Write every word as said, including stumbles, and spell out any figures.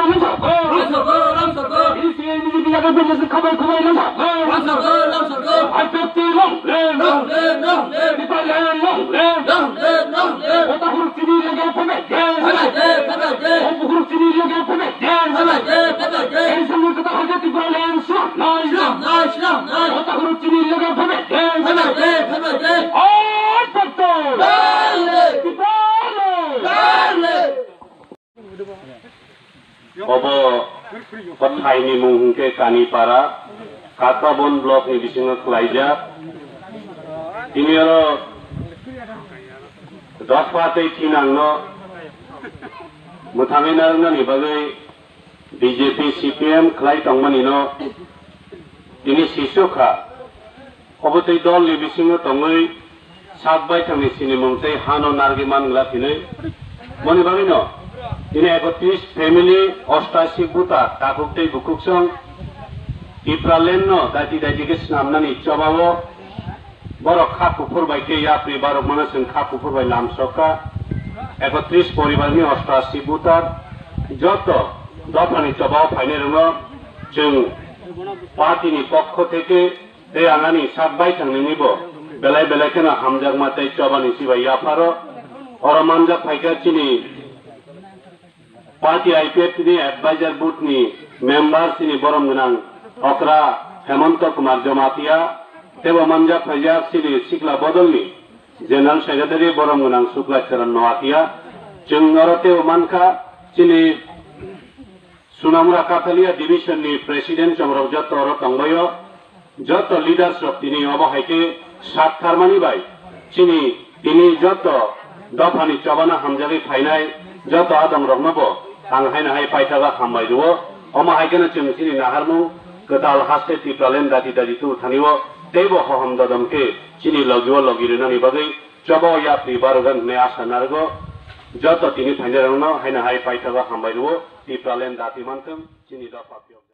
Lamsoko, lamsoko, lamsoko. Lamsoko, lamsoko. Tipraland long live. Long live, long live. Tipraland long live. Long live, long live. Motha Huruk chini loge phabai de. Phabai de, phabai de. Motha Huruk chini loge phabai de. Phabai de, phabai de. Ei samung kata hoje Tipraland swnam nai. Swnam nai, swnam nai. Motha Huruk chini loge phabai de. Phabai de, phabai de. Oi, Doctor. Long live. Tipraland. Long live. Obo Pathaini mung hwnkhe Kanipara, Katabon block ni bisingo khlaijak. Tini oro dopha tei thinangno mwthangwi narwknani bagwi B J P, C P M khlai tongmani no tini sisuk kha. Obo tei dol ni bisingo tongwi sak baithang ni sinimung tei hano narwgwi man glak hinwi. Moni bagwi no tini ekotris family, ostashi buta takhuk tei bukhuk song Tipraland no daiti daiti khe swnamnani chobao borok kha kuphur bai khe yapri barok mano chwng kha kuphur bai lamsok kha. Ekotris poribar ni ostashi buta joto dopha ni chobao phainai rwno chwng party ni pokho theke tei ang ani sak baithang nini bo belai belai kheno hamjakma tei chobani sibai yapharo. Oro manjak phaikha chini party I P F ni advisor board ni member chini borom gwnang okra Hemonto Kumar Jomatia, teibo manjak phaijak chini sikla bodol ni General Secretary borom gwnang Sukla Charan Noatia. Chwng oro teibo mankha chini Sunamura Kathalia Division ni President chongrok joto oro tongbaio. Joto leaders rok tini obo hai khe sak tharmani bai chini tini joto dophani chobano hamjagwi phainai joto adong rokno bo ang haino hai paithago hambai rwo. Omo hai kheno chwng chini naharmung kwtal haste Tipraland dati dati tu thani o teibo hohom dodom khe chini logi o logi rwnani bagwi choba o yapri barwgan hwnwi asa narwgo. Joto tini phainairokno haino hai paithago hambai rwo. Tipraland dati manthwng chini dopha phiyok.